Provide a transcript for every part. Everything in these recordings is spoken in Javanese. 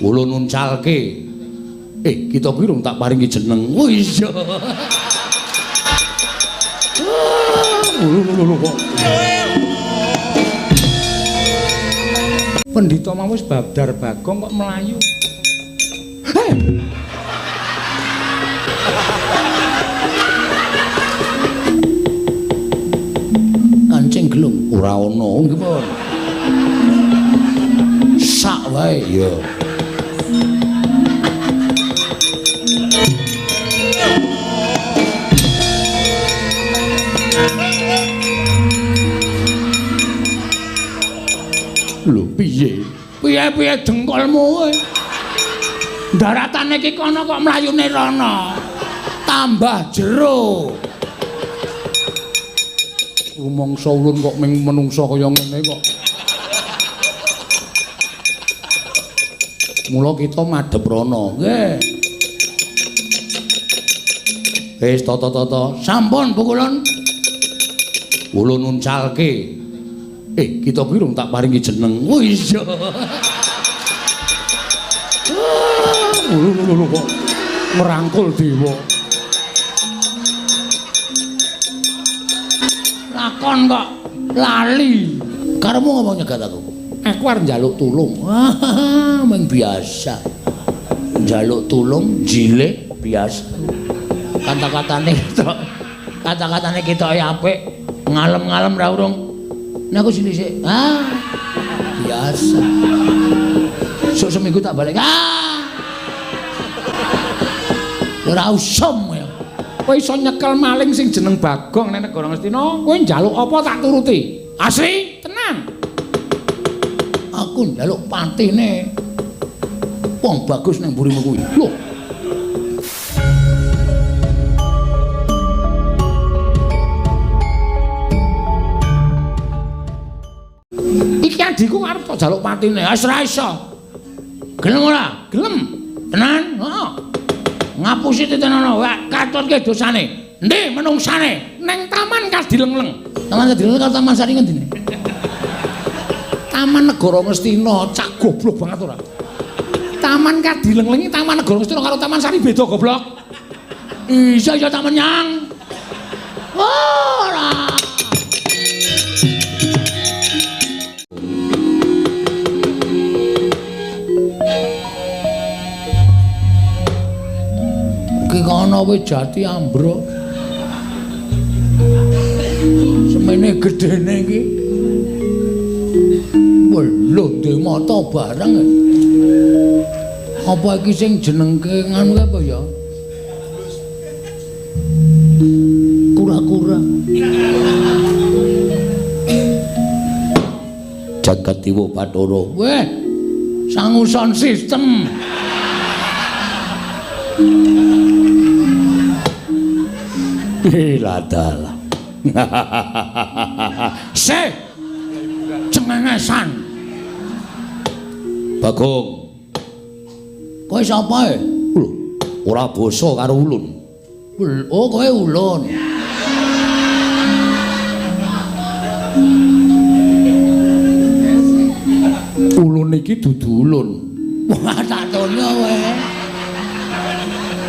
Ulun uncalke. Kita kuwi rung tak paringi jeneng. Oh iya. Lho kok. Pendhita mau wis babdar Bagong kok mlayu. Heh. Kancing gelung ora ana nggih pun. Sak wae ya. Lho piye? Piye-piye dengkulmu kowe? Daratane iki kono kok mlayune rono. Tambah jero. Rumangsa ulun kok ming menungsa kaya ngene kok. Mula kita madhep rono. Nggih. Wis tata-tata, sampun pukulun. Ulun uncalke. Kita kuwi rung tak paringi jeneng. Oh iya. Lho kok merangkul dewa. Lakon kok lali. Karepmu ngomong nyegat aku. Aku arep njaluk tulung. Mung biasa. Njaluk tulung jilih biasa. Kata-katane ketok. Kata-katane ketoke apik, ngalem-ngalem ra urung. Nah aku sini sik. Ah. Biasa. Sok seminggu tak balik. Ah. Ora usum ya. Kowe iso nyekel maling sing jeneng Bagong nang negara Ngastina, kowe njaluk apa tak turuti. Asli, tenang. Aku njaluk patine. Wong bagus nang mburimu kuwi. Lho. Iki adikku arep tak jaluk patine. Wis ora iso. Gelem ora? Gelem. Tenan? Heeh. Ngapusi titenono, wae katutke dosane. Endi menungsane? Neng Taman Kadilengleng. Taman Kadilengleng karo Taman Sari ngendine? Taman Negara Ngastina, cak goblok banget ora. Taman Kadilengleng iki Taman Negara Ngastina karo Taman Sari beda goblok. Iya ya taman nyang. Ora. Iki kono wis jati ambruk. Semene gedene iki. Lho ndek mata bareng. Apa iki sing jenengke nganu apa ya? Kura-kura. Jagat Dewa Bathara. Weh, sangu sound system. Ladalah. Se. Cengengesan. Bagong. Kowe sapa e? Lho, ora basa karo ulun. Oh, kowe ulun. Ulun iki dudu ulun. Wah, tak tono kowe.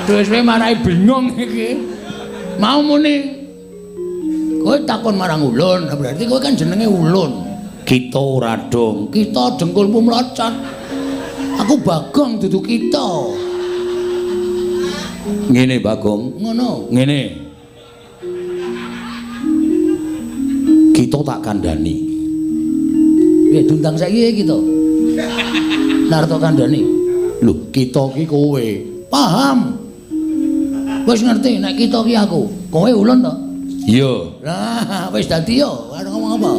Terus kowe marai bingung iki. Mau muni kowe takon marang ulun, berarti kowe kan jenenge ulun. Kita ora dong, kita dengkulmu mlocot. Aku Bagong dudu kita. Ngene Bagong, ngono. Ngene. Kita tak kandhani. Piye diundang saiki kita? Narto kandhani. Lho, kita iki kowe. Paham. Wis ngerti nek kita iki aku. Kowe ulun to? Iya. Lah, wis dadi yo, arep ngomong apa?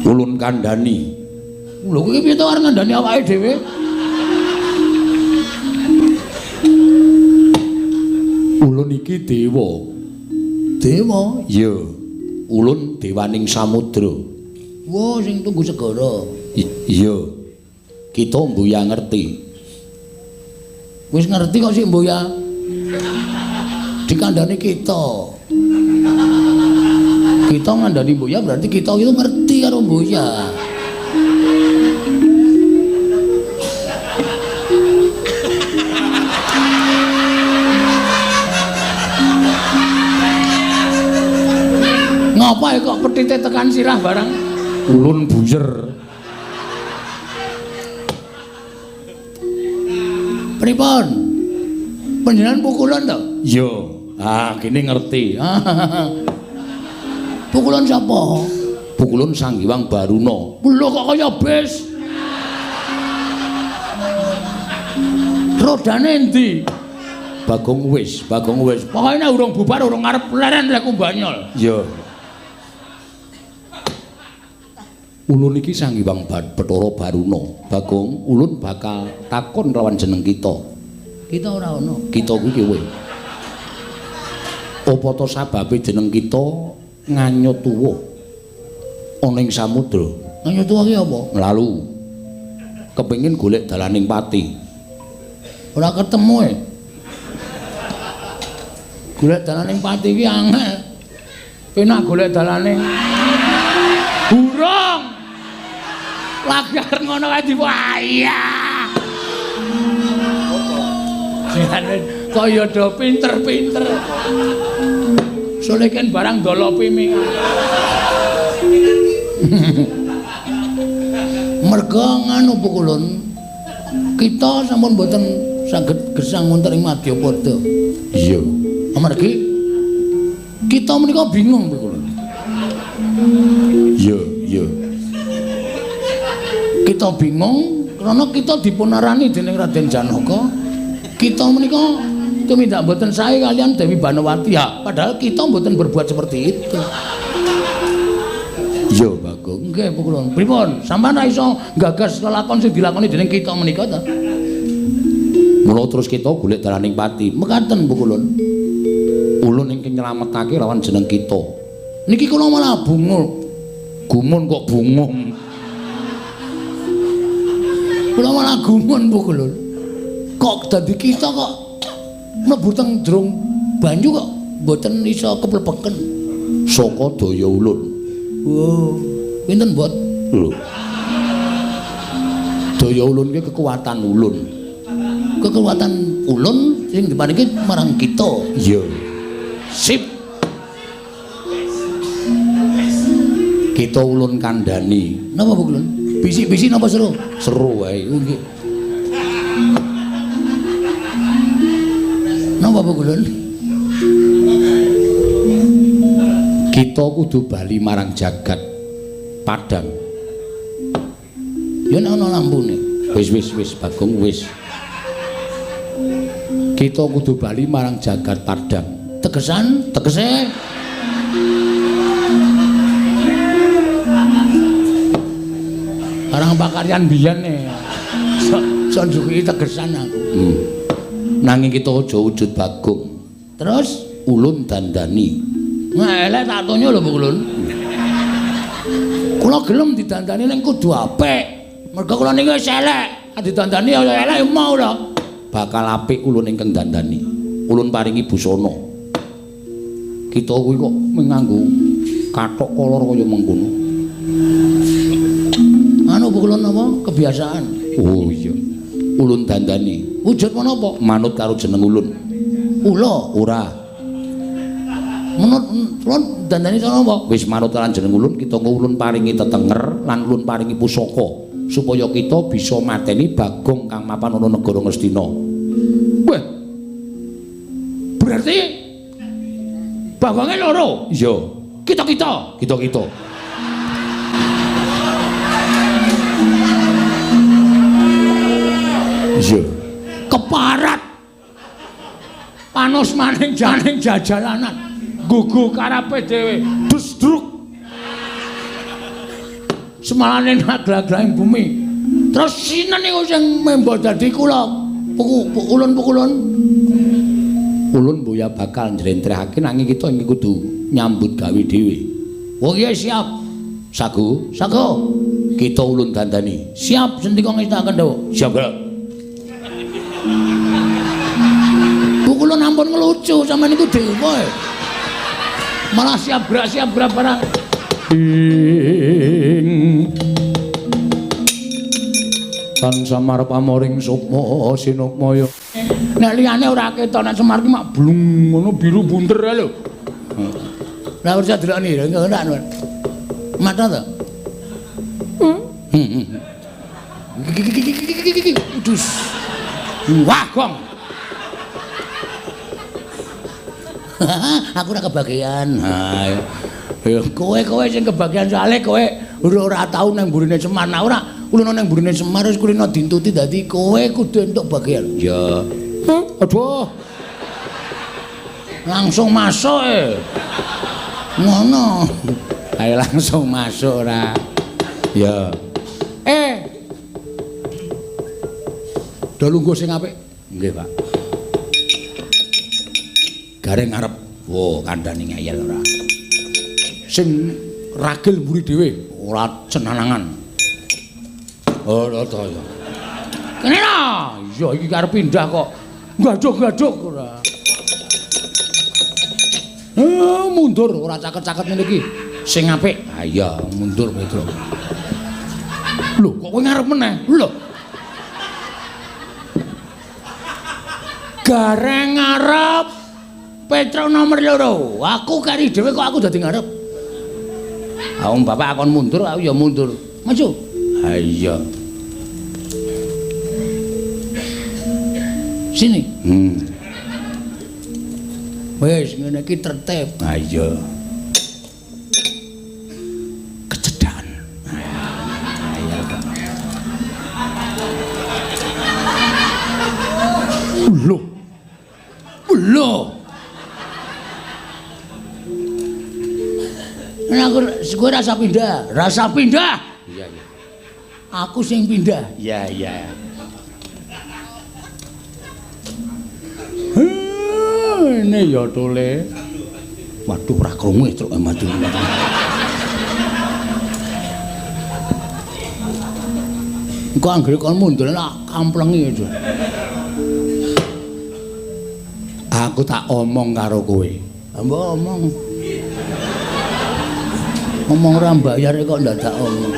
Ulun kandhani. Lho kowe piye to arep ngandhani awake dhewe? Ulun iki dewa. Dewa? Iya. Ulun dewaning samudra. Wah, sing tunggu segara. Iya. Kita mbuya ngerti. Wis ngerti kok sik mbuya. Dikandhani kita. Kita ngandhani mbuya berarti kita itu ngerti karo mbuya. Pethite tekan sirah barang. Ulun buyer. Pripun? Panjenengan pukulan to? Iya. Ah, kene ngerti. Pukulan sapa? Pukulun Sang Hyang Baruna. Lho kok kaya bis. Rodane endi? Bagong wis, Bagong wis. Pokoke nek urung bubar urung arep leren lek banyol. Iya. Ulun iki Sang Hyang Bathara Baruna. Bagong, ulun bakal takon lawan jeneng kita. Kita ora ana. Kita kuwi kowe. Apa to sababe jeneng kita nganyut tuwa ana ing samudra? Nganyut tuwa ki apa? Lalu kepengin golek dalaning pati. Ora ketemu e. Golek dalaning pati ki angel. Penak golek dalaning burung. Lagi arep ngono kae diwayah. Jane kaya do pinter-pinter. Soleken barang dolopi ming. Merga nganu pukulun kita sampun mboten saged gesang wonten ing Madyapada. Iya. Amargi kita menika bingung pukulun. Iya, iya. Kita bingung karena kita dipunarani dening Raden Janaka. Kita menika tumindak mboten sae kalian Dewi Banowati. Ya, padahal kita mboten berbuat seperti itu. Iya, Bagong. Nggih, pukulun. Pripun? Sampeyan ra iso nggagas lelakon sing dilakoni dening kita menika ta? Mula terus kita golek dalaning pati. Mekaten pukulun. Ulun ingkang nyelametake lawan jeneng kita. Niki kula malah bungul. Gumun kok bungung. Kula malah gumun pukulun. Kok dadi kita kok mlebu teng jrong banyu kok mboten iso keplepeken. Saka daya ulun. Oh, pinten, Bot? Lho. Daya ulun ki kekuatan ulun. Kekuatan ulun sing diparingi marang kita. Iya. Sip. Kita ulun kandhani. Napa Bu Ulun? Bisik-bisik napa seru? Seru wae. Nggih. Napa Bu Ulun? Kita kudu bali marang jagat padang. Ya nek ana lampune. Wis wis wis Bagong wis. Kita kudu bali marang jagat padang. Tegesan, tegese barang pakaryan biyen e. Sok njuki tegesan aku. Nanging kita aja wujud Bagong. Terus ulun dandani. Ngelek tak tonyo lho Bu Ulun. Kula gelem didandani ning kudu apik. Mergo kula niki wis elek. Didandani ya elek mau lho. Bakal apik ulun ingkang dandani. Ulun paringi busana. Kita kuwi kok nganggo kathok kolor kaya mengkono. Anu Bu Ulun apa? Kebiasaan. Oh iya. Ulun dandani. Wujud menapa? Manut karo jeneng ulun. Ula? Ora. Menurut ulun dandani cara apa? Wis manut lan jeneng ulun, kita ulun paringi tetenger lan ulun paringi pusaka supaya kita bisa mateni Bagong kang mapan ana negara Ngastina. Wah. Berarti Bagonge loro? Iya. Kita-kita. Kita-kita. Iya. Keparat. Panos maning janing jajalanan. Gugu karepe dhewe, desdruk. Semalane naglag-glahing bumi. Terus sinten niku sing membo dadi kula? Ulun-pukulun. Ulun boya bakal njlentrehake nanging kita iki kudu nyambut gawe dhewe. Oh iya siap. Sago, sago. Kita ulun dandani. Siap sendika ngestakaken dawuh. Siap, Gerak. Pukulun ampun ngelucu sampean niku dewa. Malah siap gerak barang. Ing tan samar pamoring sukma sinukmaya. Nek liyane ora ketok, nek Semar ki mak blung ngono biru bunter ae lho. Lah ora delokne ora. Mata ta? Dus. Wah, gong. Aku ora kebagian. Ha. Ya kowe-kowe sing kebagian soalé kowe ora tau nang mburine Semar. Nah ora kulino nang mburine Semar wis kulino dintuti dadi kowe kudu entuk bagian. Ya. Aduh. Langsung masuk e. Ngono. Ayo langsung masuk ora. Ya. Do lungguh sing apik. Nggih, Pak. Gareng arep. Wo, kandhane ngeyel ora. Sing ragil mburi dhewe, ora cenanangan. Oh, to ya. Kene ta. Iya iki arep pindah kok. Gaduk-gaduk ora. Mundur ora caket-caket ngene iki. Sing apik. Ha iya, mundur Petro. Lho, kok kowe ngarep meneh? Lho. Gareng ngarep Petro nomor 2. Aku kari dhewe kok aku dadi ngarep. Ha wong bapak akon mundur, aku ya mundur. Maju. Ha iya. Sini. Wis ngene iki tertib. Ha iya. Kecedhakan. Ha iya. Lho. Lho. Nah, aku kowe rasa pindah, rasa pindah. Iya, iya. Aku sing pindah. Iya, iya. Ini ya tole. Waduh, ora krungu truk maju. Engko anggere kon mundur tak kamplengi aja. Aku tak omong karo kowe. Mbok omong. Omong ora mbayar kok ndadak omong.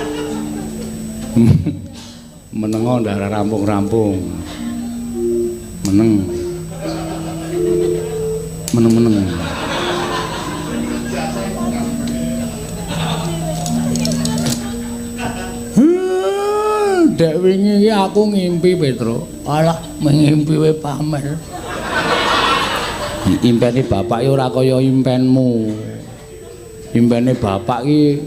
Menengo ndak rampung-rampung. Meneng. Meneng-meneng. Dek wingi iki aku ngimpi Petro. Alah, ngimpi we pamer. Impene bapak iki ora kaya impenmu. Impene bapak iki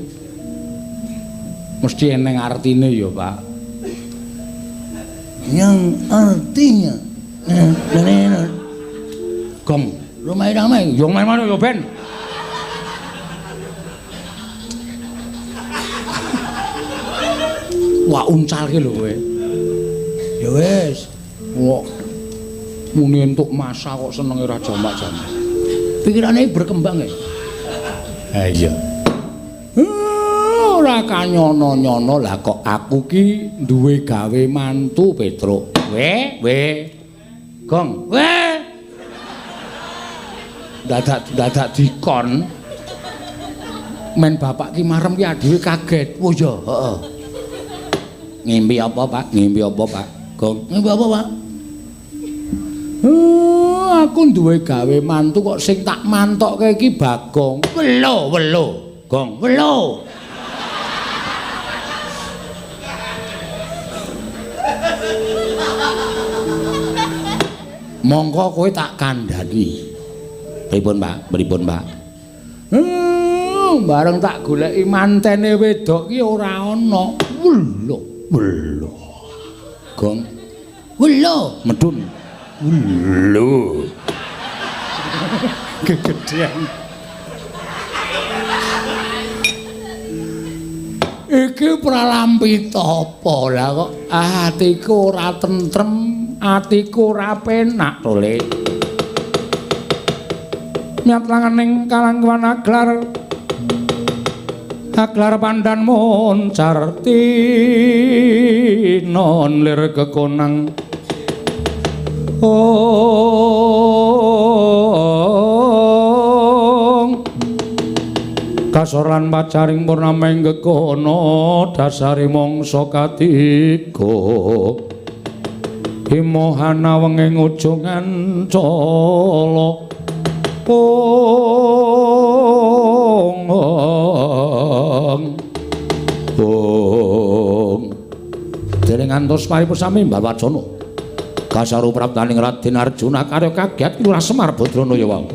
mesti eneng artine ya, Pak. Yang artinya gong ramai-ramai yo main-main yo ben. Wah uncalke lho kowe. Ya wis. Wah. Muni entuk masa kok senenge ora jamak-jamak. Pikirane berkembang ya. Ha iya. Ora kanyono-nyono lah kok aku ki duwe gawe mantu Petruk. We, we. Gong, we. Dadak-dadak dikon. Men bapak ki marem ki dhewe kaget. Oh iya, heeh. Ngimpi apa, Pak? Ngimpi apa, Pak? Gong, ngimpi apa, Pak? Aku duwe gawe mantu kok sing tak mantokke iki Bagong. Welo, welo. Gong, welo. Mongko kowe tak kandhani. Pripun, Pak? Pripun, Pak? Bareng tak goleki mantene wedok ki ora ana. Welo, welo. Gong. Welo, medun. Welo. Kegedean. Iki pralampita apa lah kok atiku ora tentrem, atiku ora penak to, Le. Nyat langening kalangkuan aglar. Aglar pandan moncar tinon lir kekonang. Ong kasor lan pacaring purnama ing gegono dasare mangsa katiga imohana wenging ujung ancala. Ong ngantos paripusami mbawacana. Kasaru praptaning Raden Arjuna karya kaget Lurah Semar Badrana ya wau.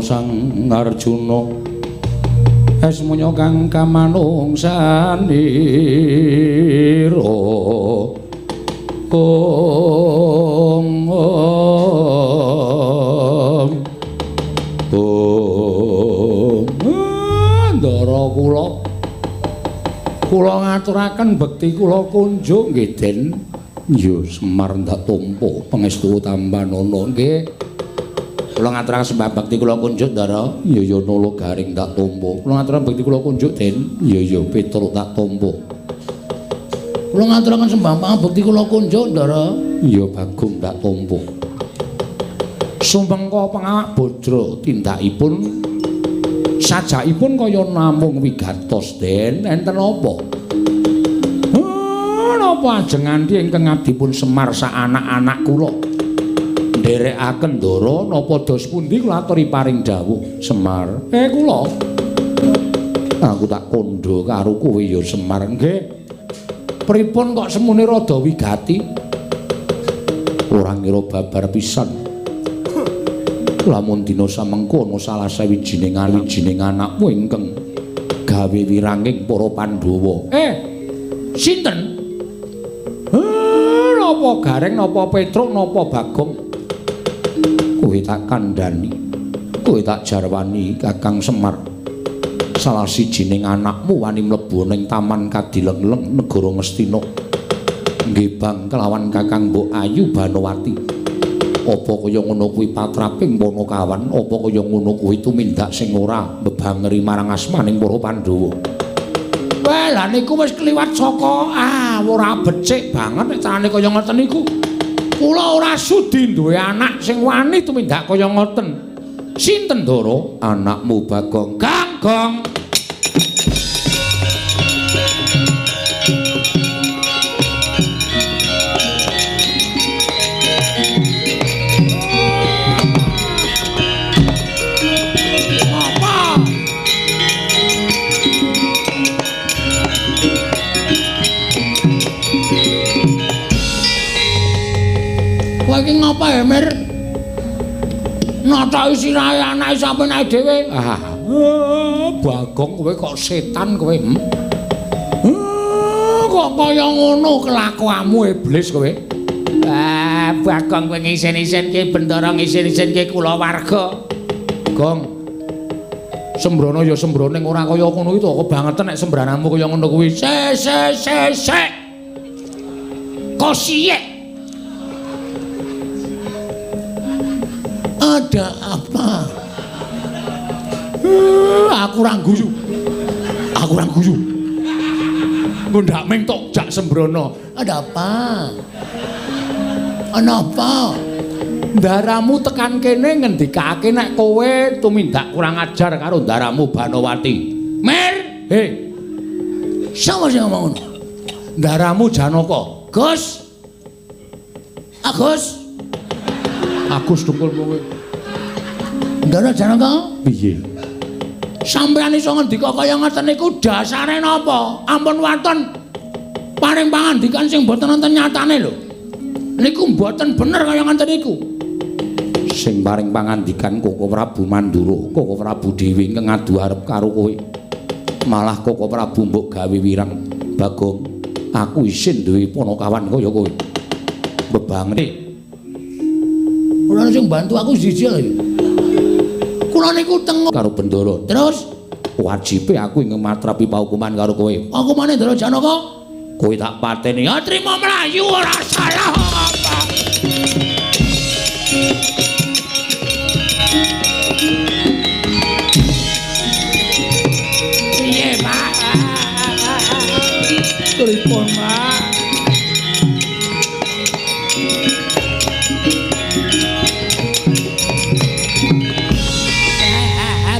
Sang Arjuna esmunya kang kamanungsanira ong ong ong ndara kula kula ngaturaken bekti kula kunjuk nggih Den. Ya Semar ndak tampa pangestu tampanana nggih. Kula ngaturaken sembah bekti kula kunjuk Ndara. Ya ya Nala Garing tak tampa. Kula ngaturaken bekti kula kunjuk Den. Ya ya Petruk tak tampa. Kula ngaturaken sembah bekti kula kunjuk Ndara. Ya Bagong tak tampa. Sumengko pangawak bajra tindakipun sajakipun kaya namung wigatos Den. Enten apa? Napa ajeng nganti ingkang abdipun Semar sak anak-anak kula nderekaken ndara napa dos pundi kula aturi paring dawuh Semar. Kula aku tak kandha karo kowe ya Semar. Nggih. Pripun kok semune rada wigati? Ora ngira babar pisan. Lamun dina samengko ana salah sawijining anakmu ingkang gawe wiranging para Pandhawa. Sinten? Napa Gareng, napa Petruk, napa Bagong? Kowe tak kandhani, kowe tak jarwani Kakang Semar. Salah sijining anakmu wani mlebu ning Taman Kadilengleng negara Ngastina. Nggih bang kelawan Kakang Mbok Ayu Banowati. Apa kaya ngono kuwi patraping Panakawan? Apa kaya ngono kuwi tumindak sing ora mbebangeri marang asmaning para Pandhawa? Wah, lha niku wis kliwat saka ora becik banget nek carane kaya ngoten niku. Kula ora sudi duwe anak sing wani tumindak kaya ngoten. Sinten Ndara? Anakmu Bagong. Ganggong. Apa? Kowe iki ngapa ya, Mir? Nataki sirahe anake sampeyan dhewe. Bagong kowe kok setan kowe. Kok kaya ngono kelakuanmu iblis kowe. Bagong kowe ngisen-isenke bendara ngisen-isenke kulawarga. Gong. Sembrono ya sembrono ning ora kaya ngono iki to, kebangetan nek sembrananmu kaya ngono kuwi. Se se se se. Kosiyek. Ada apa? Aku ora guyu. Aku ora guyu. Ngundhak ming tok jak sembrono. Ada apa? Ana apa? Ndaramu tekan kene ngendikake nek kowe tumindak kurang ajar karo ndaramu Banowati. Mir, he. Sapa sing ngomong ngono? Ndaramu Janaka. Gus. Agus. Agus dukul kowe. Ndara Janaka? Piye? Sampeyan iso ngendika kaya ngoten niku dasare napa? Ampun waton paring pangandikan sing mboten wonten nyatane lho. Niku mboten bener kaya ngoten niku. Sing paring pangandikan Koko Prabu Mandura, Koko Prabu dhewe ingkang adu arep karo kowe. Malah Koko Prabu mbok gawe wirang. Bagong, aku isin duwe panakawan kaya kowe. Bebangene. Ora sing bantu aku siji lho. Kula niku tengok karo Bendara. Terus wajibe aku ing matrapi paukuman karo kowe. Hukumane Ndara Janaka? Kowe tak pateni. Ya trimo mlayu ora salah apa. Piye, Pak? Pripun, Pak?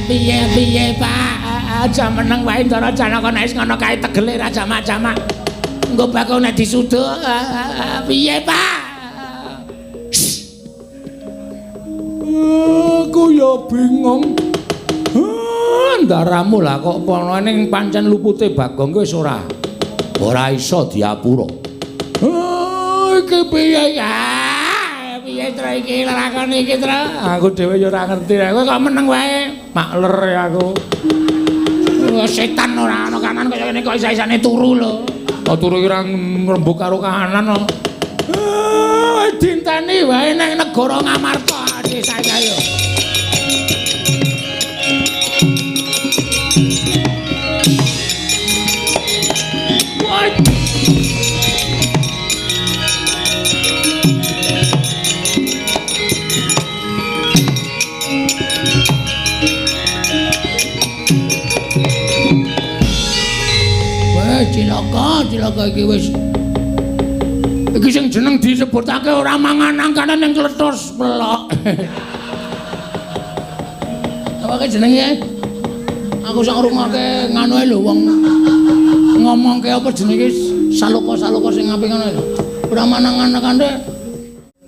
Piye-piye, Pak? Aja meneng wae Ndara Janaka nek wis ngono kae tegele ra jamak-jamak. Engko bakal nek disuduk. Piye, Pak? Aku ya bingung. Ndaramu lah kok ana ning pancen lupute Bagong ki wis ora. Ora iso diapura. Iki piye ya? Piye tra iki lakon iki tra? Aku dhewe ya ora ngerti. Kowe kok meneng wae. Makler ya aku. Setan ora ana kanan kaya ngene kok isa-isane turu lho. Kok turu iki ora ngrembug karo kahanan kok. Dinteni wae nang negara Ngamarta desa yo. Wah, cilaka, cilaka iki wis. Iki sing jeneng disebutake ora mangan angkane ning kletus pelok. Apa ke jenenge? Aku sak ngrungokke nganu lho wong ngomongke apa jenenge saloka-saloka sing apik ngono lho. Ora manangan kandhe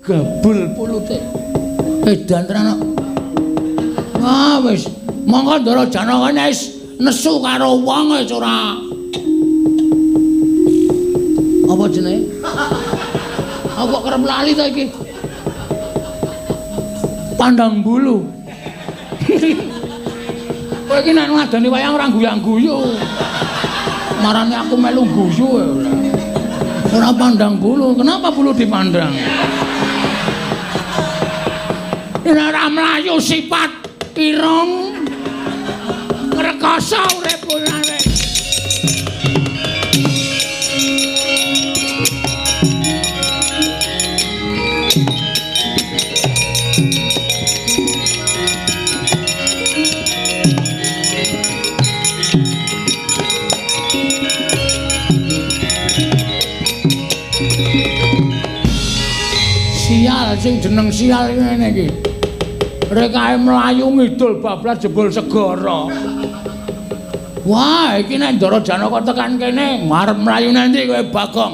gabul pulute. Edan tenan kok. Wah wis, monggo Ndara Janaka wis nesu karo wong wis ora. Apa jenenge? Aku kok kerep lali ta iki. Pandang bulu. Kowe iki nek ngadani wayang ora guyang-guyu. Marane aku melu guyu ora. Ora pandang bulu. Kenapa bulu dipandang? Nek ora mlayu sifat irung ngrekoso urip ora. Sial sing jeneng sial ngene iki. Rekae mlayu ngidul bablas jebul segara. Wah, iki nek Ndara Janaka tekan kene, arep mlayu nanti kowe Bagong.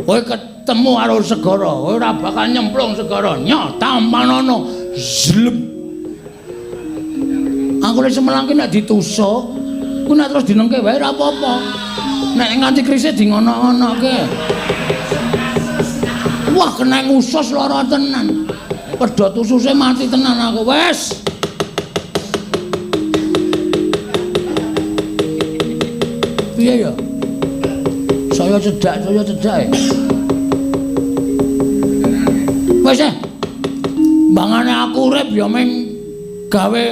Kowe ketemu karo segara, kowe ora bakal nyemplung segara. Nyoh, tampanono. Zlem. Aku lek semelang ki nek ditusuk, ku nek terus dinengke wae ora apa-apa. Nek nganti krise di ngono-ngonoke. Wah, kena usus lara tenan. Pedhot ususe mati tenan aku. Wes. Piye ya? Saya cedak e. Wes e. Mbangane aku urip ya ming gawe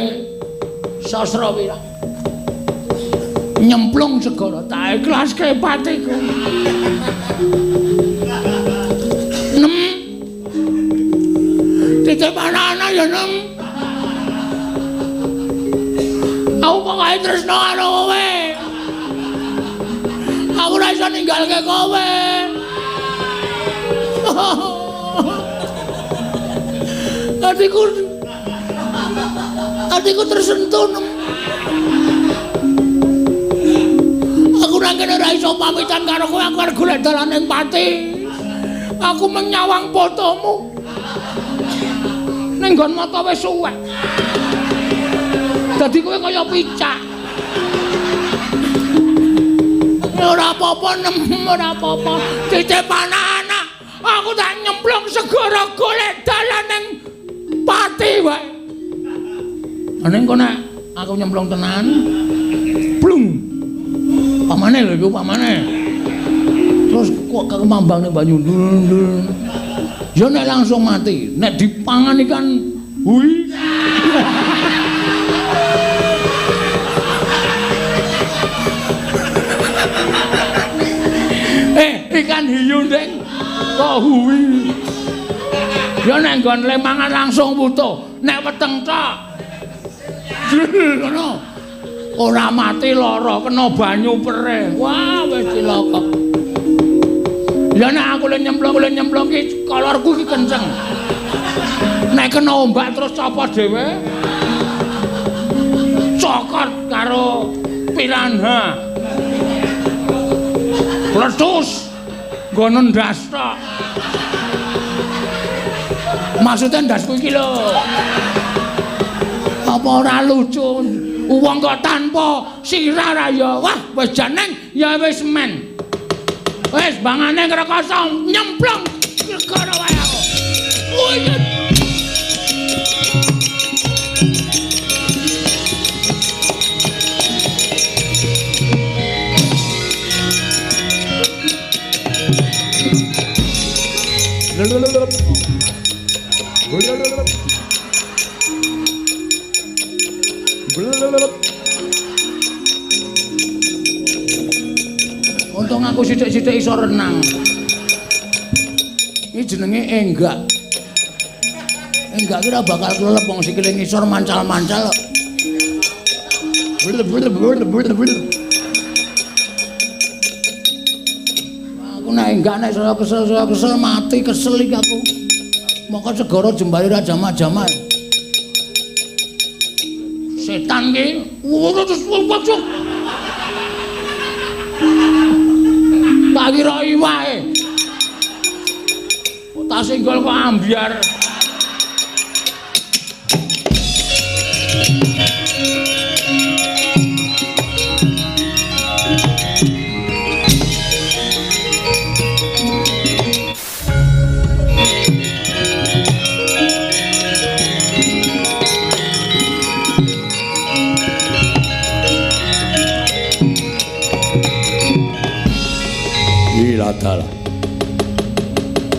sastra wirang. Nyemplung segara tak ikhlaske patiku. Titip anak-anak ya Nem. Aku pokoke tresno karo kowe. Aku ora iso ninggalke kowe. Atiku tersentuh Nem. Aku nang kene ora iso pamitan karo kowe, aku arep golek dalan ning pati. Aku menyawang fotomu. Ning nggon mata wis suwek. Dadi kowe kaya picak. Ora apa-apa Nem, ora apa-apa. Titip anak-anak, aku tak nyemplung segara golek dalan ning Pati wae. Ning kok nek aku nyemplung tenan. Blung. Pamane lho iku pamane. Terus kok kemambang ning banyu ndul. Ya nek langsung mati, nek dipangan ikan hui. Ikan hiu ndeng kok hui. Ya nek nggon le mangan langsung wutuh, nek weteng tok. Ngono. Ora mati lara kena banyu perih. Wah, wis cilaka. Ya nek aku le nyemplung ki kolorku ki kenceng. Nek kena ombak terus copot dhewe. Cokot karo piranha. Pletus nggo ndas tok. Maksudnya ndasku iki lho. Apa ora lucu? Wong kok tanpa sirah ra ya. Wah, wis jeneng ya wis men. Wis bangane ngrekoso nyemplung negara wae aku. Wih. Untung aku sithik-sithik iso renang. Iki jenenge enggak. Enggak kira bakal klelep wong sikile ngisor mancal-mancal. Aku nek enggak nek saya kesel mati kesel iki aku. Moko segara jembare ra jamak-jamak. Setan ki. Tak kira iwake. Kok tak singgol kok ambyar. Dalah.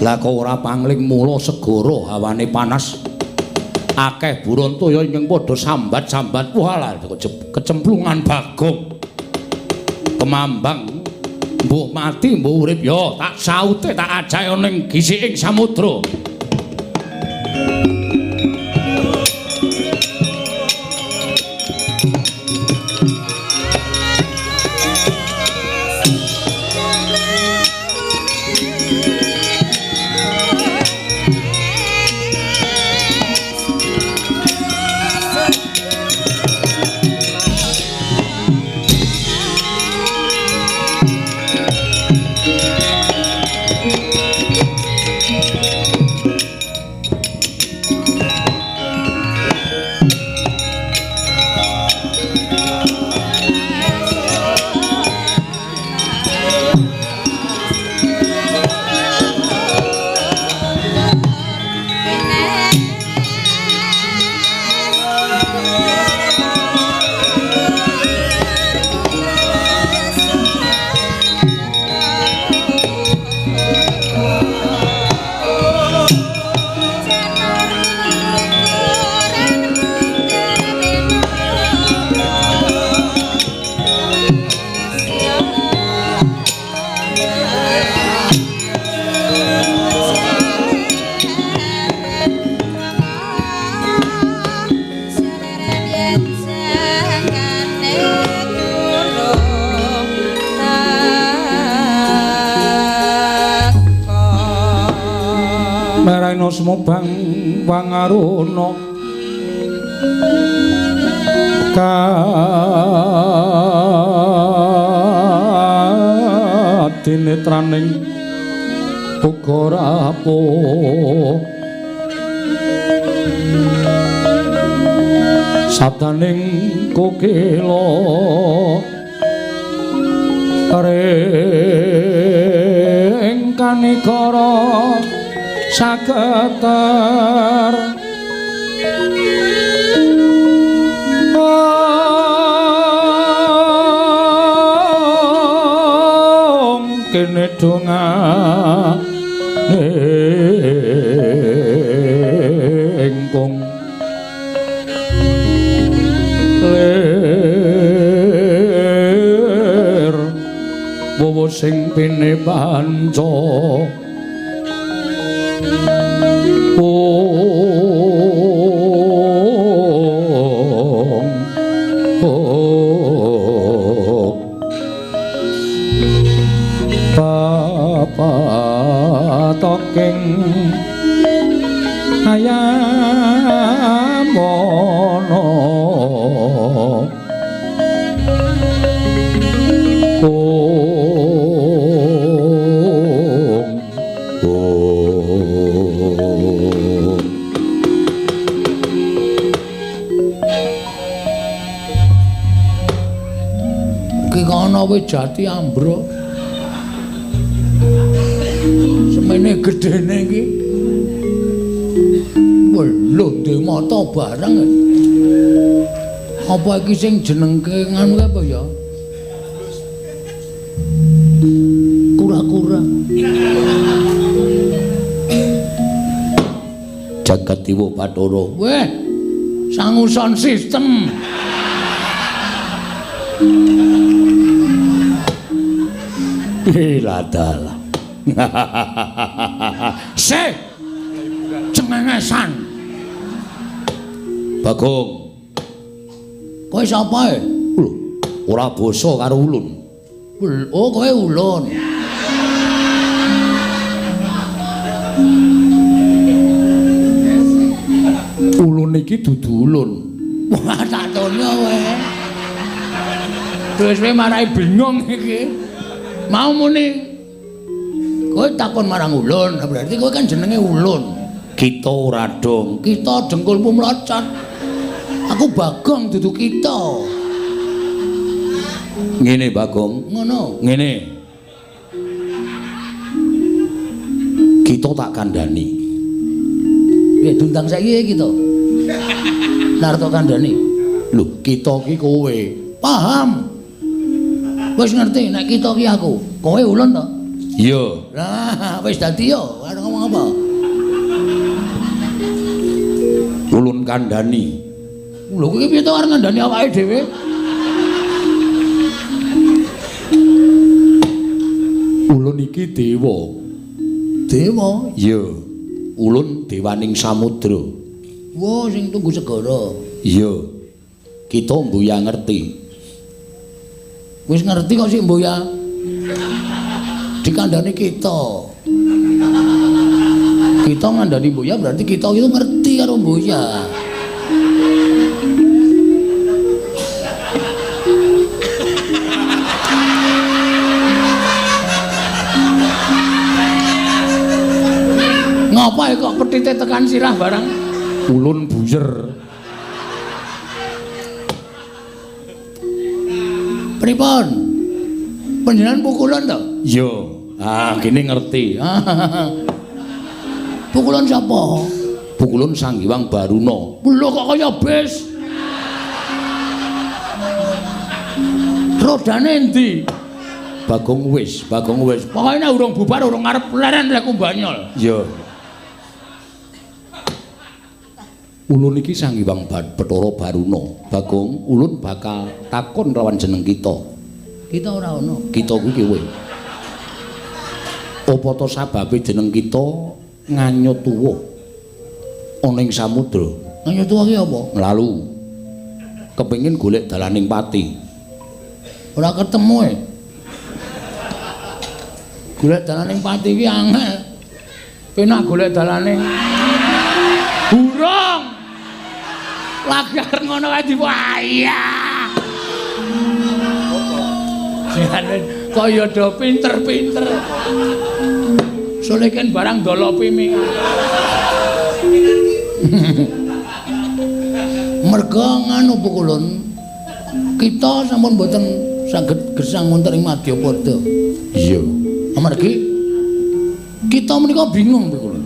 Lah kok ora pangling mula segara hawane panas. Akeh burontaya ingkang padha sambat-sambat. Walah kecemplungan Bagong. Kemambang mbuh mati mbuh urip ya tak saute tak ajae ning gisiking samudra. Semobang wangaruna kadinetraning uga rapuh sabdaning kokila ring kanikara saketer Kene dongane engkong lir wowo sing pene panca patoking ayamono ong ong ki kono wis jati ambruk semene gedene iki. Lho ndek mata bareng. Apa iki sing jenengke nganu apa ya? Kura-kura. Jagat Dewa Bathara. Weh, sangu sound system. Iladalah. Se cengengesan. Bagong. Kowe sapa e? Lho, ora basa karo ulun. Oh, kowe ulun. Ulun iki dudu ulun. Wah, tak tono kowe. Terus kowe marai bingung iki. Mau muni kowe takon marang ulun, berarti kowe kan jenenge ulun. Kita ora dong, kita dengkulmu mlocot. Aku Bagong dudu kita. Ngene Bagong, ngono. Ngene. Kita tak kandhani. Piye diundang saiki kita? Nar tok kandhani. Lho, kita iki kowe. Paham. Wis ngerti nek kita iki aku. Kowe ulun to? Iya. Lah, wis dadi yo, arep ngomong apa? Ulun kandhani. Lho kowe piye to arep ngandhani awake dhewe? Ulun iki dewa. Dewa? Iya. Ulun dewaning samudra. Wah, sing tunggu segara. Iya. Kita mbuya ngerti. Wis ngerti kok sik mbuya. Dikandhani kita. Kita ngandhani mbuya berarti kita itu ngerti karo mbuya. Ngapa kok petite tekan sirah barang? Ulun buyer. Pripun? Panjenengan pukulan to? Iya. Ah, gini ngerti. Pukulan sapa? Pukulan Sang Hyang Baruna. Lho kok kaya bis? Rodane endi? Bagong wis, Bagong wis. Pokoke nek urung bubar urung arep leren lek banyol. Iya. Ulun iki Sang Hyang Bathara Baruna. Bagong, ulun bakal takon lawan jeneng kita. Kita ora ana. Kita kuwi kowe. Apa to sababe jeneng kita nganyut tuwa ana ing samudra? Nganyut tuwa ki apa? Lalu kepengin golek dalaning pati. Ora ketemu e. Golek dalaning pati ki angel. Penak golek dalaning burung. Lagi arep ngono kae diwayah. Jane kaya do pinter-pinter. Soleken barang dolopi mi. Merga nganu pukulun kita sampun mboten saged gesang wonten ing Madyapada. Iya. Amargi kita menika bingung pukulun.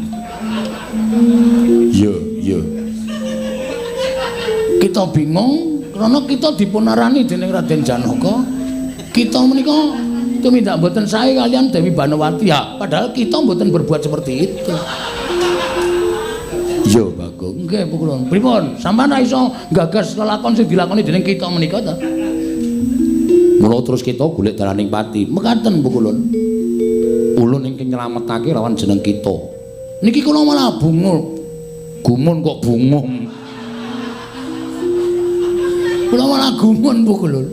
Iya, iya. Kita bingung karena kita dipunarani dening Raden Janaka. Kita menika Tumindak mboten sae kalian Dewi Banowati. Ya, padahal kita mboten berbuat seperti itu. Iya, Bagong. Nggih, Pukulun. Pripun? Sampeyan ra iso nggagas lelakon sing dilakoni dening kita menika ta? Mula terus kita golek dalaning pati. Mekaten, Pukulun. Ulun ingkang nyelametake lawan jeneng kita. Niki kula malah bungung. Gumun kok bungung. Kula malah gumun, Pukulun.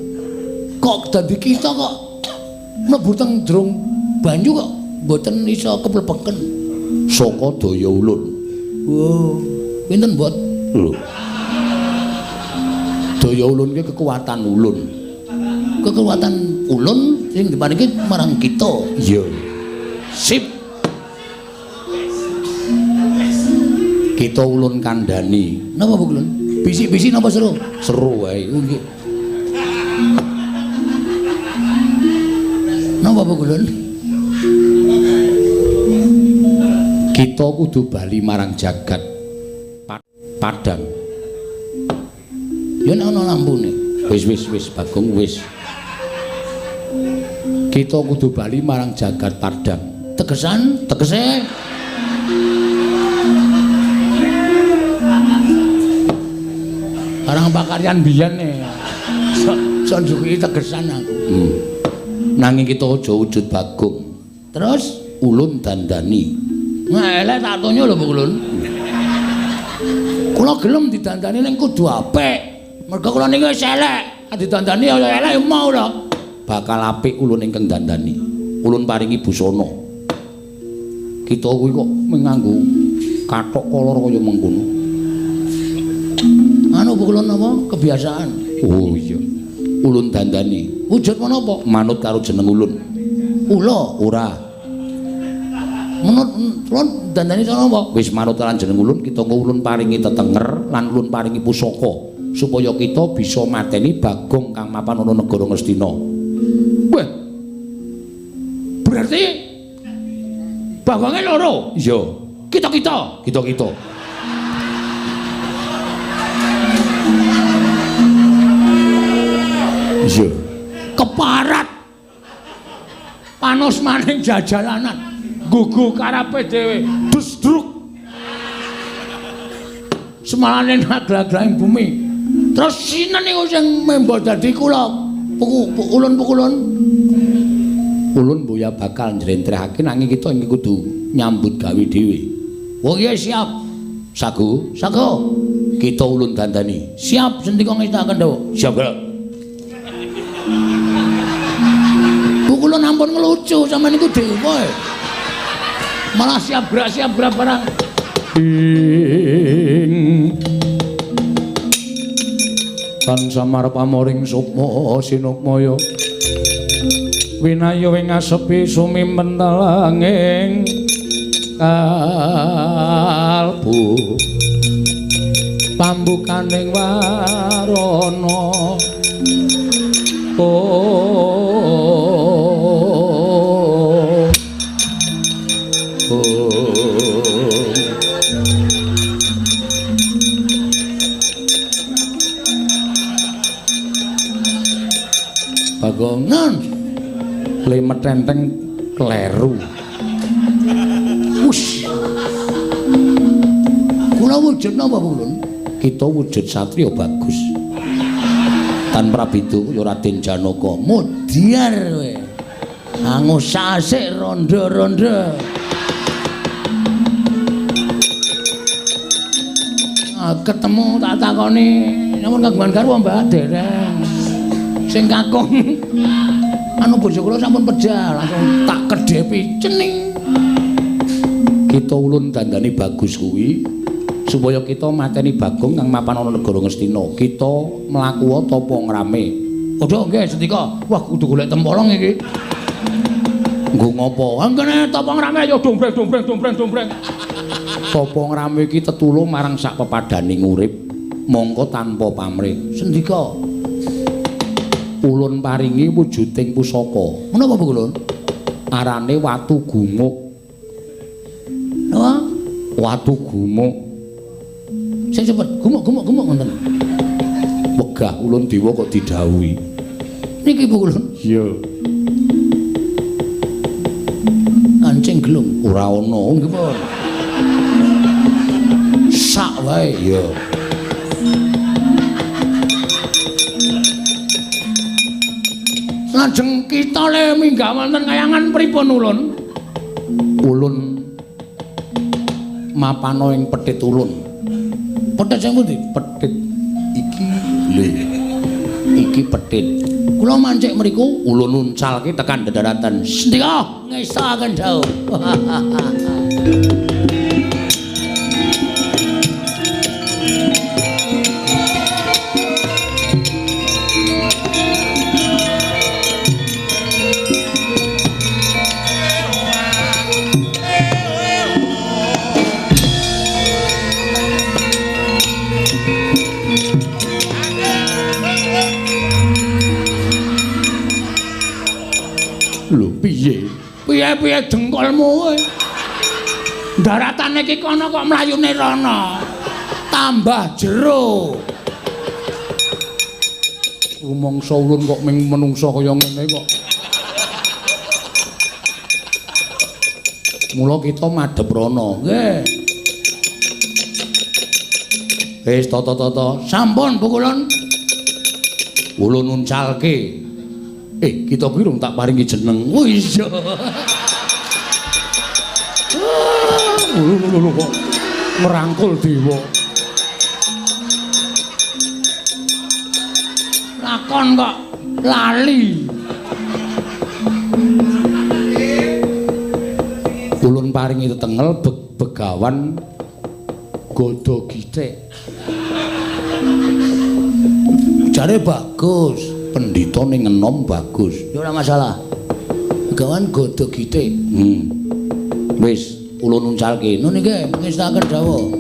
Kok dadi kita kok mlebu teng jrong banyu kok mboten iso keplebeken. Saka daya ulun. Oh, pinten, Mbot? Lho. Daya ulun ki kekuatan ulun. Kekuatan ulun sing diparingi marang kita. Iya. Sip. Kita ulun kandhani. Napa, Bu Ulun? Bisik-bisik napa seru? Seru wae. Nggih. Napa, Bu Ulun? Kita kudu bali marang jagat padang. Ya nek ana lampune. Wis wis wis Bagong wis. Kita kudu bali marang jagat padang. Tegesan, tegese barang pakaryan biyen e. Sok njuki tegesan aku. Nanging kita aja wujud Bagong. Terus ulun dandani. Ngelek tak tonyo lho, Bu Ulun. Kula gelem didandani ning kudu apik. Mergo kula niki wis elek. Didandani ya elek ya mau lho. Bakal apik ulun ingkang dandani. Ulun paringi busana. Kita kuwi kok nganggo kathok kolor kaya mengkono. Anu Bu Ulun apa? Kebiasaan. Oh iya. Ulun dandani. Wujud menapa? Manut karo jeneng ulun. Ula ora. Menurut ulun dandani cara apa? Wis manut lan jeneng ulun, kita ulun paringi tetenger lan ulun paringi pusaka supaya kita bisa mateni Bagong kang mapan ana negara Ngastina. Wah. Berarti Bagonge loro? Iya. Kita-kita, kita-kita. Iya. Keparat. Panos maning jajalanan. Gugu karepe dhewe, dusdruk. Semalane naglag-glahing bumi. Terus sinten niku sing membo dadi kula? Ulun pukulun. Ulun boya bakal njlentrehake nanging kita iki kudu nyambut gawe dhewe. Oh iya siap. Sago, sago. Kita ulun dandani. Siap sendika ngestakaken dawuh. Siap, Gerak. Pukulun ampun ngelucu sampeyan niku dewa. Malah siap gerak barang. Ing tan samar pamoring sukma sinukmaya winayo ing asepi sumimentelanging kalbu pambukaning warana. Oh, Bagongan le metenteng kleru. Wus. Kula wujud napa, Ulun? Kita wujud satriya bagus. Tan Prabidu ya Raden Janaka. Mudyar kowe. Angus asik rondo-rondo. Ketemu tak takoni, namun kagungan garwa Mbah dereng. Sing kakung anu bojo kula sampun pejah, langsung tak kedhepi cening. Kita ulun dandani bagus kuwi supaya kita mateni Bagong kang mapan ana negara Ngastina. Kita mlaku tapa ngrame. Padha nggih sendika. Wah kudu golek tempolong iki. Nggo ngopo? Angkene tapa ngrame ya dombreng dombreng dombreng dombreng. Tapa ngrame iki tetulung marang sak pepadaning urip mongko tanpa pamrih. Sendika. Ulun paringi wujuding pusaka. Menapa, Bu Ulun? Arane watu gumuk. Napa? Watu gumuk. Sing cepet, gumuk-gumuk-gumuk ngoten. Wegah ulun dewa kok didhawuhi. Niki Bu Ulun. Iya. gelung ora ana nggih pun. Sak wae ya. Lajeng kita le minggah wonten kayangan pripun ulun? Ulun mapana ing petit ulun. Petit sing pundi? Petit iki lho. Iki petit. Kula mancik mriku ulun uncalke tekan dedaratan. Sendika ngestokaken dawuh. Lho piye? Piye-piye dengkulmu kowe? Daratane iki kono kok mlayune rono. Tambah jero. Rumangsa ulun kok ming menungsa kaya ngene kok. Mula kita madhep rono. Nggih. Wis tata-tata, sampun pukulun. Ulun uncalke. Kita kuwi rung tak paringi jeneng. Oh iya. Lho kok ngrangkul dewa. Lakon kok lali. Ulun paringi tetengel begawan Godo Githik. Jare bagus. Pendhita ning enom bagus. Ya ora masalah. Begawan Godo Githik. Wis ulun uncalke. Nun niki ngestaken dawuh.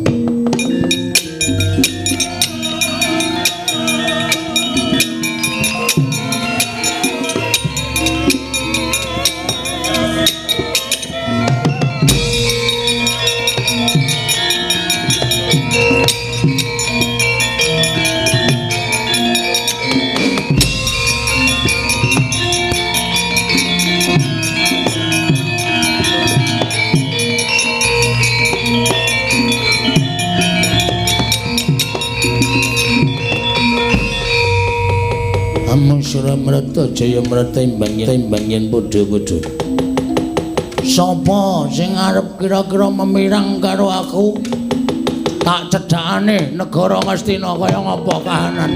Mrata jaya mrata imbang yen padha-padha. Sapa sing arep kira-kira memirang karo aku? Tak cedhakane negara Ngastina kaya ngapa kahanan.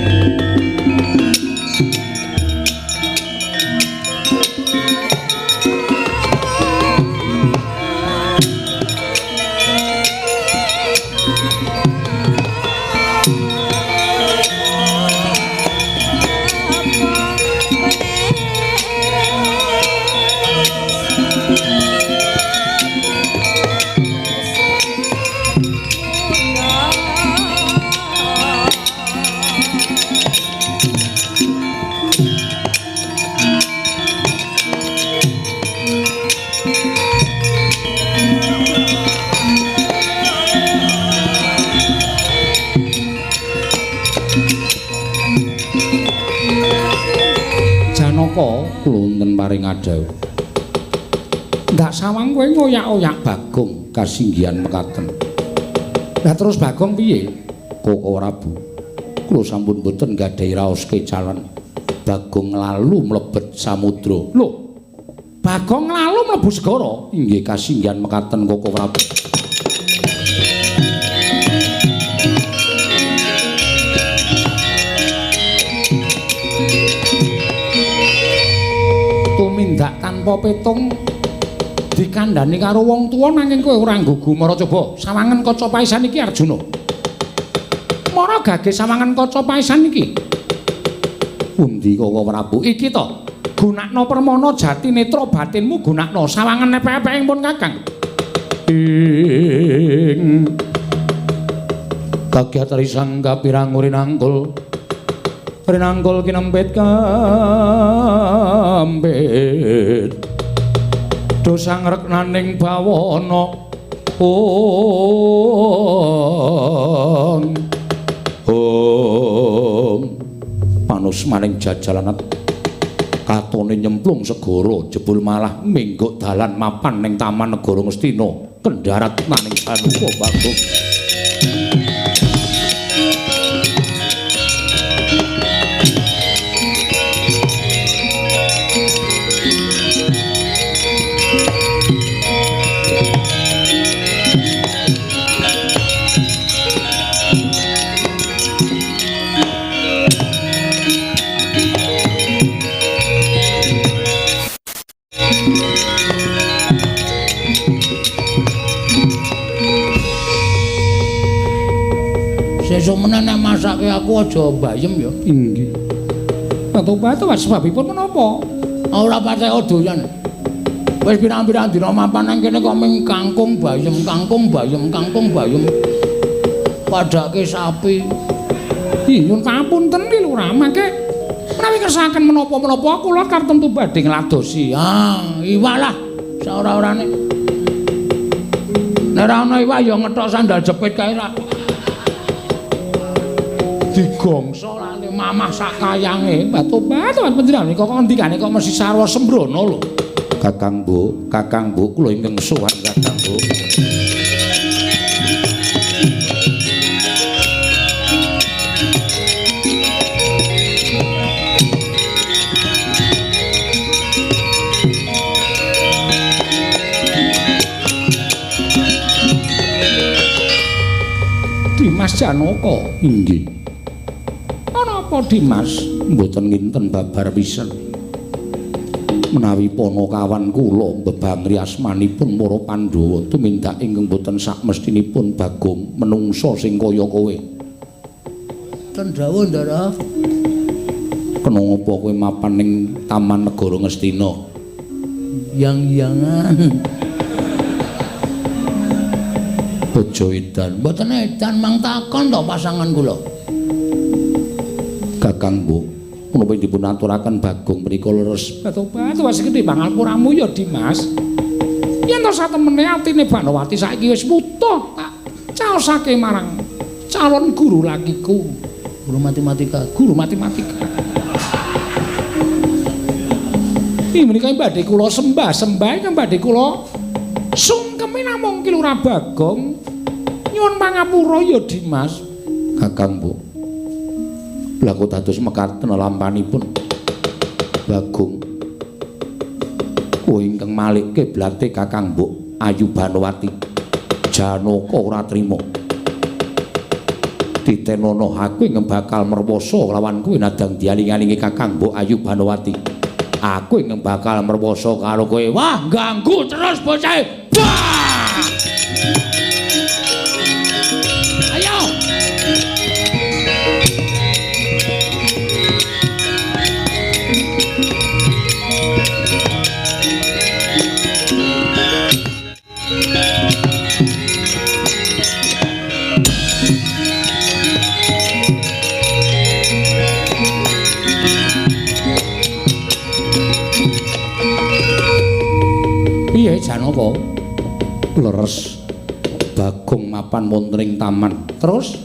Wonten paring adhawuh. Ndak sawang kowe ngoyak-oyak Bagong kasinggihan mekaten. Lah terus Bagong piye? Koko Prabu, kula sampun boten gadhahi raos kecalan. Bagong lalu mlebet samudra. Lho, Bagong lalu mlebu segara? Inggih kasinggihan mekaten Koko Prabu. Tumindak tanpa petung dikandhani karo wong tuwa nanging kowe ora nggugu mara coba sawangen kaca paisan iki Arjuna. Mara gage sawangen kaca paisan iki. Pundi Koko Prabu? Iki to. Gunakno permana jati netra batinmu gunakno sawangen epek-epek pun Kakang. Ing kagyat risang kapirang rinangkul rinangkul kinempit kampit dosa ngreknaning bawana ong ong panus maning jajalanat Katone nyemplung segara jebul malah mingguk dalan mapan ning Taman Negara Ngastina kendharat maning Janaka Bagong. Sesuk meneh nek masake aku aja bayem ya. Inggih. Batu-batu sebabipun menapa? Ora patek doyan. Wis pirang-pirang dina mapan nang kene kok ming kangkung bayem, kangkung bayem, kangkung bayem. Padake sapi. Ih, nyuwun pamunten ki Lurah, mangke menawi kersakaken menapa-menapa kula kartemtu badhe ngladosi. Ah, iwak lah saora-orane. Nek ora ana iwak ya ngethok sandal jepit kae ra. Digongso lali mamah sak kayange. Batu-batu panjenengan kok ngendikane kok mesti sarwa sembrono lho. Kakang Bu, Kakang Bu kula ingkang sowan Kakang Bu. Dimas Janaka. Inggih. Ana apa Dimas? Mboten nginten babar pisan. Menawi panakawan kula mbebangri asmanipun para Pandhawa tumindak ingkang boten sakmestinipun Bagong menungsa sing kaya kowe. Ten dawuh, Ndara. Kena ngapa kowe mapan ning Taman Negara Ngastina? Yang-yangan. Aja edan. Mboten edan mang takon to pasangan kula. Kakang Bu, menapa dipun aturaken Bagong mriku leres? Batu-batu wis gedhe pangapuramu ya Dimas. Yen to satemene atine Banowati saiki wis wutuh tak caosake marang calon guru lakiku, guru matematika, guru matematika. Ih menika badhe kula sembah-sembah ingkang badhe kula sungkemi namung Ki Lurah Bagong. Nyuwun pangapura ya Dimas. Kakang Bu, lha kok dados mekaten lampanipun Bagong. Kowe ingkang malik kiblate Kakang Mbok Ayu Banowati. Janaka ora trima. Titenono aku ingkang bakal merwosa lawan kowe nadang dialing-alingi Kakang Mbok Ayu Banowati. Aku ingkang bakal merwosa karo kowe. Wah, ganggu terus bocah. Wah! Ayo. Piye Janaka? Leres Bagong mapan wonten ing taman. Terus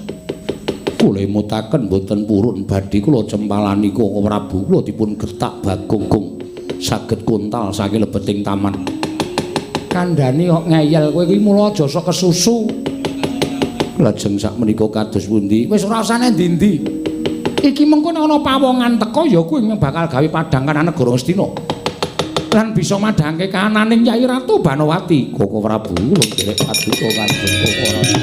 kula emutaken mboten purun badhe kula cempalani Koko Prabu kula dipun gertak Bagong gong saged kontal saking lebeting taman. Kandhane kok ngeyel kowe kuwi mula aja sok kesusu. Lajeng sakmenika kados pundi? Wis ora usah endi-endi. Iki mengko nek ana pawongan teka ya kuwi bakal gawe padhang kanan negara Ngastina. Lan bisa madhangke kahananing Kyai Ratu Banowati. Koko Prabu kula nderek paduka kanjeng Koko Prabu.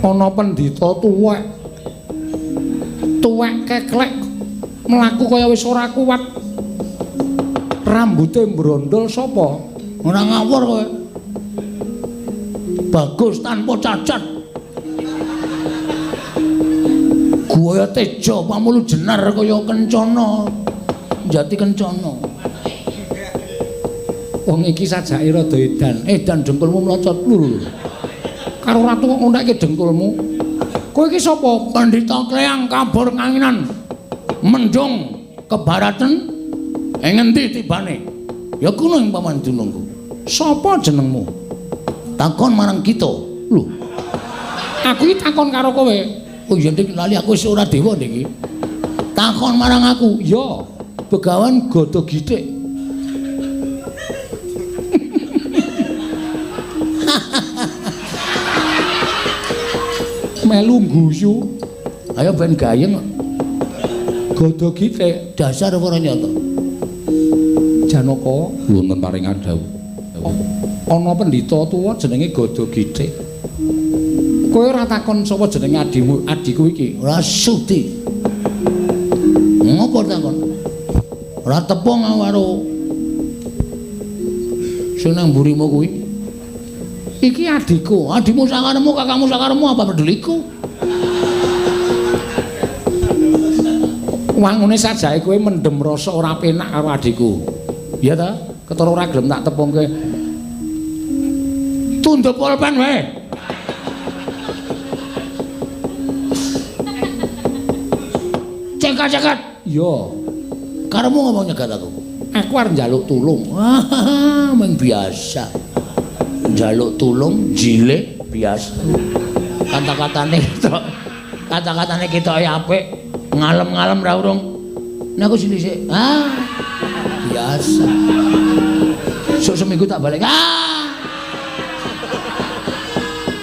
Ana pendhita tuwek tuwek keklek mlaku kaya wis ora kuat, rambute mbrondol. Sapa? Ora ngawur kowe. Bagus tanpa cacat. Guaya teja pamulu jenar kaya kencana. Jati kencana. Wong iki sajake rada edan. Edan dengkulmu mlocot lho. Karo ratu kok ngontekke dengkulmu. Kowe iki sapa? Pendhita Kleyang kabur kanginan. Mendung kebaraten ing ngendi tibane? Ya kuno ing paman dunungku. Sapa jenengmu? Takon marang kita. Lho. Aku iki takon karo kowe. Oh iya ndik lali aku wis ora dewa ndik iki. Takon marang aku. Ya, Begawan Gada Githik. Melu guyu. Ayo ben gayeng. Gada Githik dasar ora nyata. Janaka wonten paring dawuh. Ana pendhita tuwa jenenge Gada Githik. Kowe ora takon sapa jenenge adimu, adiku iki? Ora sudi. Ngopo takon? Ora tepung aku karo sing nang mburimu kuwi. Iki adiku, adimu sakaremu, kakakmu sakaremu apa peduliku? Wangune sajake kowe mendem rasa ora penak karo adiku. Iya ta? Ketara ora gelem tak tepungke. Tunduk pulpen wae. Cekat-cekat. Iya. Karemu ngomong nyegat aku. Aku arep njaluk tulung. Wah, mung biasa. Njaluk tulung jilih biasa. Kata-katane ketok. Kata-katane ketoke apik, ngalem-ngalem ra urung. Nek aku sini sik. Ah. Biasa. Sok seminggu tak balik. Ah.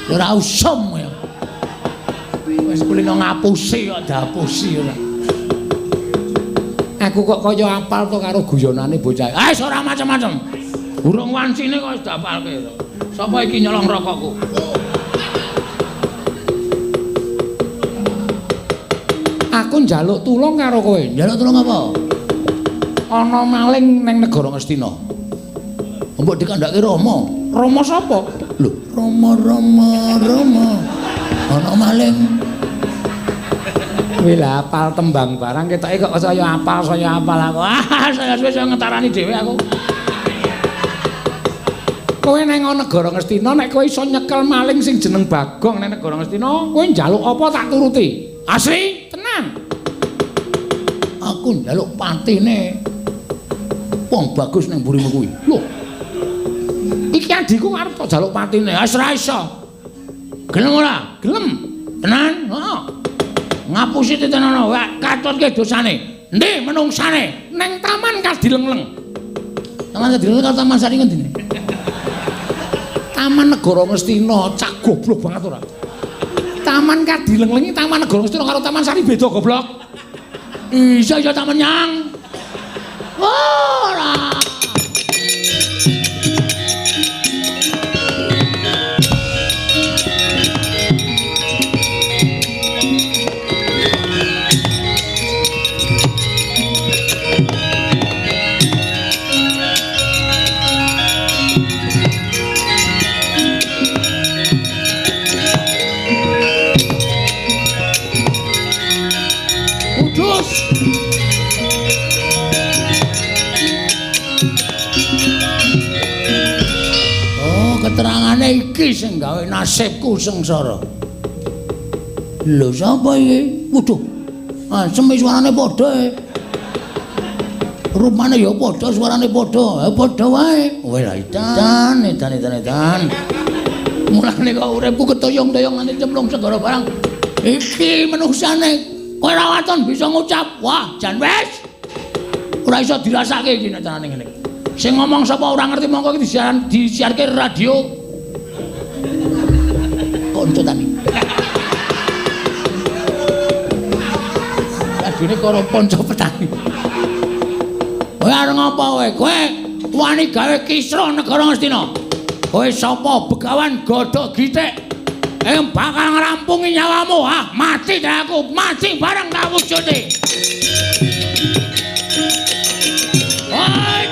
Ora usum ya. Wis kulino ngapusi kok diapusi ora. Aku kok kaya apal to karo guyonane bocah. Ah, wis ora macem-macem. Urung wancine kok wis diapalke to. Sapa iki nyolong rokokku? Aku njaluk tulung karo kowe. Njaluk tulung apa? Ana maling ning negara Ngastina. Mbok dikandhake Rama. Rama sapa? Lho, Rama Rama Rama. Ana maling. Kowe lah apal tembang barang ketoke kok saya apal aku. Ah, saya wis ngetarani dhewe aku. Kowe nang negara Ngastina nek kowe iso nyekel maling sing jeneng Bagong nang negara Ngastina, kowe njaluk apa tak turuti. Asli? Tenan. Aku njaluk patine wong bagus nang mburimu kuwi. Lho. Iki adhiku arep tok jaluk patine. Wis ora iso. Gelem ora? Gelem. Tenan? Heeh. Ngapusi titenono, katutke dosane. Endi menungsane? Nang Taman Kadilengleng. Taman Kadilengleng karo Taman Sari ngendi? Taman Negara Ngastina, cak goblok banget ora. Taman Kadilengleng iki Taman Negara Ngastina karo Taman Sari beda goblok. Iya iya taman nyang. Ora. Keterangane iki sing gawe nasibku sengsara. Lho sapa iki? Waduh. Ah, semi suarane padha e. Rupane ya padha, suarane padha. Padha wae. Kowe lah edan, edan, edan, edan. Mulane kok uripku ketoyong-toyong nganti cemplung segara barang. Iki menungsane kowe ora waton bisa ngucap. Wah, jan wis. Ora iso dirasake iki nek carane ngene. Sing ngomong sapa ora ngerti mongko iki disiarke radio. Kanca tani. Radione karo kanca petani. Kowe arep ngopo kowe? Kowe wani gawe kisruh negara Ngastina. Kowe sapa Begawan Gada Githik? Yang bakal ngrampungi nyawamu. Ah, mati dah aku, mati bareng tak wujude. Oi!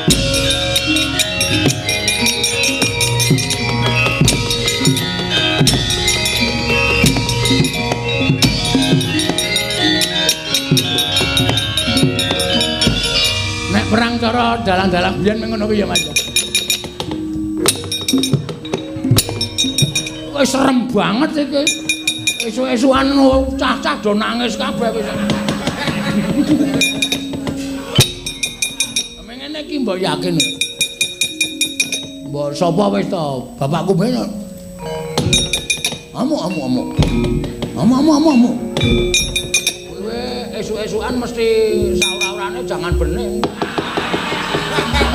Nek perang cara dalang-dalang biyen ngono kuwi ya Mas. Wis serem banget iki. Esuk-esukan cah-cah do nangis kabeh wis. Ngene iki mbok yakin. Mbok sapa wis to? Bapakku ben. Amuk amuk amuk. Amuk amuk amuk amuk. Kowe esuk-esukan mesti saura-urane jangan bening.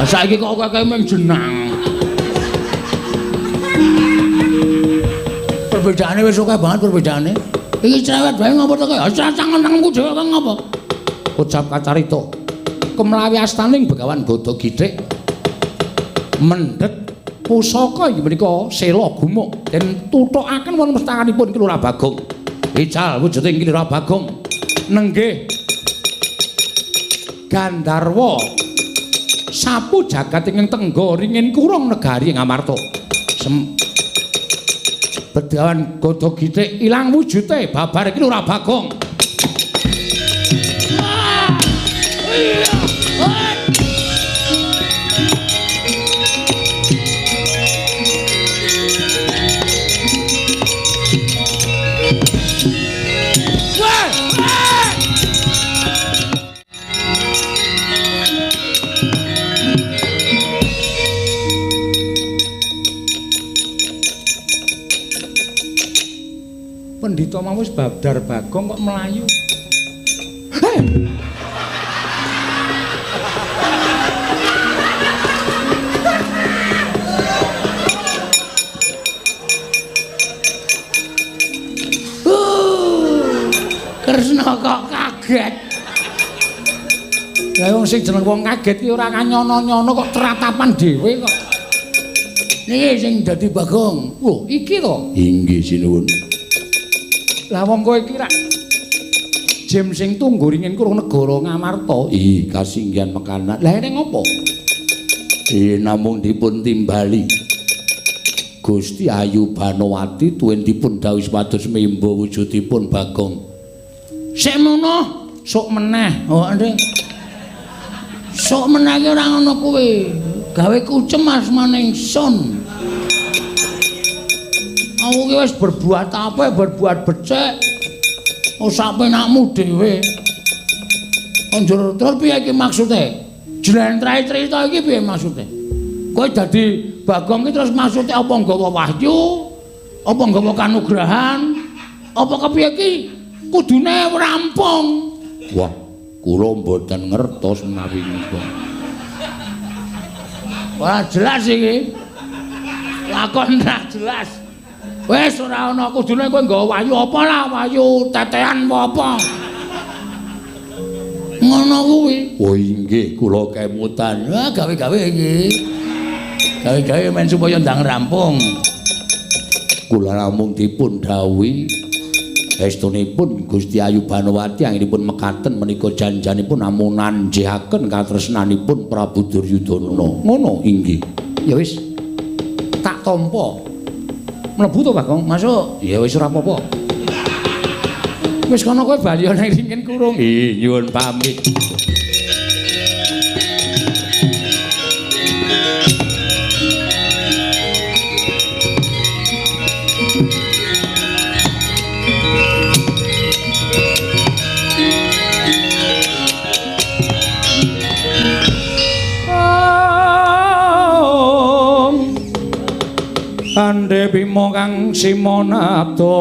Lah saiki kok kowe mung jenang. Perbedaane wis akeh banget perbedaane. Iki cerewet wae ngopo to kowe? Cangkem-cangkemku dhewe kok ngopo? Ucap kacarita. Kemlawi astaning Begawan Gada Githik mendhet pusaka inggih menika sela gumuk den tuthukaken wonten pestakanipun Ki Lurah Bagong. Ical wujuding Ki Lurah Bagong nenggih Gandharwa sapu jagat ingkang tengga ringin kurung negari Ngamarta. Begawan Gada Githik ilang wujute babar Ki Lurah Bagong. Pendhita mau wis babdar Bagong kok melayu. Hei! Kresna kok kaget. Lah wong sing jeneng wong kaget ki ora kanyono-nyono kok tratapan dhewe kok. Niki sing dadi Bagong. Lho, iki to? Inggih sinuwun. Lah wong kowe iki rak jem sing tunggu ringin kurung negara Ngamarta. Ih, kasinggihan mekanan. Lah ene ngopo? Namung dipun timbali. Gusti Ayu Banowati tuwin dipun dawuhi supados membo wujudipun Bagong. Sik mono, sok meneh. Oh, ndek. Sok meneh ki ora ngono kuwi. Gawe kucem asmane ingsun. Aku ki wis berbuat apa, berbuat becik. Oh, sak penakmu dhewe. Njur terus piye iki maksude? Jlentrahe crita iki piye maksude? Kowe dadi Bagong ki terus maksude apa nggawa wahyu? Apa nggawa kanugrahan? Apa kepiye iki? Kudune rampung. Wah, kula mboten ngertos menawi niku. Wah, jelas iki. Lakon ra jelas. Wis ora ana kudune kowe nggawa wahyu apa lah, wahyu tetean apa. Ngono kuwi. Oh inggih, kula kemutan. Wah, gawe-gawe iki. Gawe-gawe men supaya ndang rampung. Kula namung dipun dawuhi estunipun Gusti Ayu Banowati anggenipun mekaten menika janjanipun namung nanjihaken katresnanipun Prabu Duryudana. Ngono inggih. Ya wis. Tak tampa. Mlebu to Bagong? Masuk. Ya wis ora apa-apa. Wis kono kowe bali nang ringin kurung. Ih, nyuwun pamit. Ande Bima kang simonabda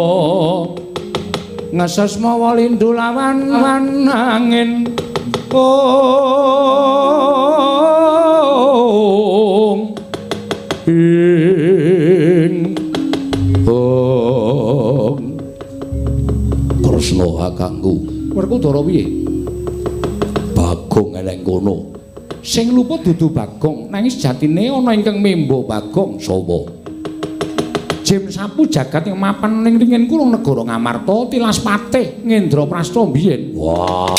ngeses mawa lindu lawan angin. Ong ing ong Kresna kakangku. Werkudara piye? Bagong eleng kono. Sing luput dudu Bagong, nanging sejatine ana ingkang membo Bagong. Sapa? Jem sapu jagat ing mapan ning ringin kurung negara Ngamarta tilas patih Ngendraprasta biyen. Wah.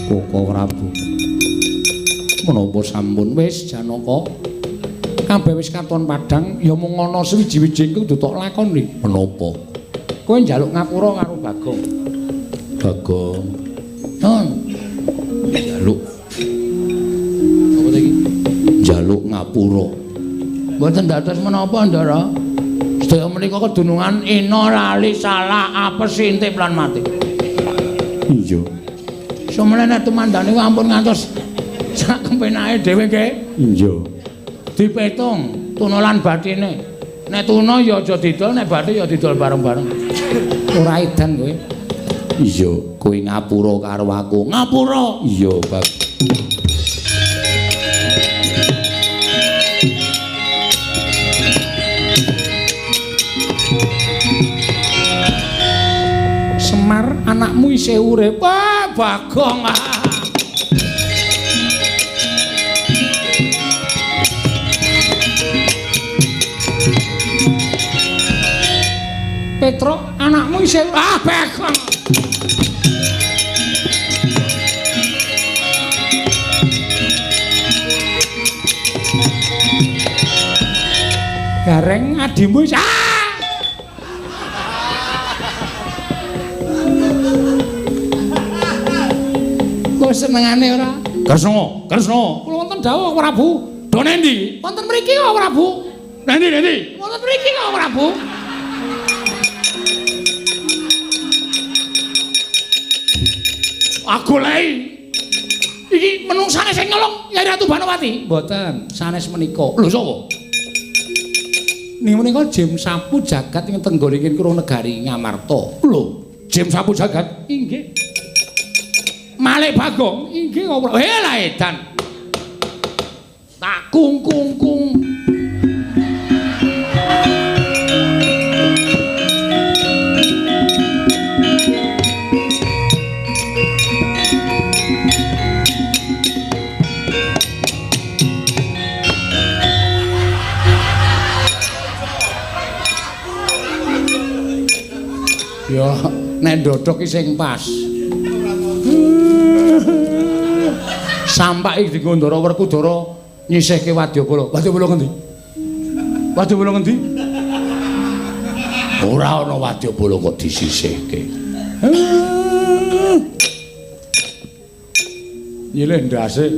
Koko Prabu. Menapa sampun wis Janaka? Kabeh wis katon padhang ya mung ana suwiji-wiji ingkang dudu tok lakoni. Menapa? Kowe njaluk ngapura karo Bagong. Bagong. Nun. Njaluk. Apa ta iki? Njaluk ngapura. Mboten dados menapa, Ndara? Sedaya menika kedunungan ina lali salah apes intip lan mati. Iya. Sumene nek tumandane ampun ngantos sak kepenake dhewe nggih. Iya. Dipetung tuna lan batine. Nek tuna ya aja didol, nek bathi ya didol bareng-bareng. Ora edan kowe. Iya, kowe ngapura karo aku. Ngapura. Iya, Bag. Semar anakmu isih urip. Wah, Bagong. Petruk anakmu isih ah Bagong. Gareng adimu isih ah. Kok senengane ora? Kresna, Kresna. Kula wonten dawuh Prabu. Do nendi? Wonten mriki kok Prabu. Nendi, nendi? Wonten mriki kok Prabu. Aku lei. Iki menungsane sing nyolong Yai Ratu Banowati. Mboten, sanes menika. Lho sapa? Ning menika Jim Sapu Jagat ing tenggone Kuro Negari Ngamarta. Lho, Jim Sapu Jagat? Inggih. Malik Bagong? Inggih kok. Eh lah edan. Tak kung kung kung. Ya, nek ndodhok ki sing pas. Sampak iki dienggo Ndara Werkudara nyisihke wadyabala. Wadyabala ngendi? Wadyabala ngendi? Ora ana wadyabala kok disisihke. Nyilih ndase.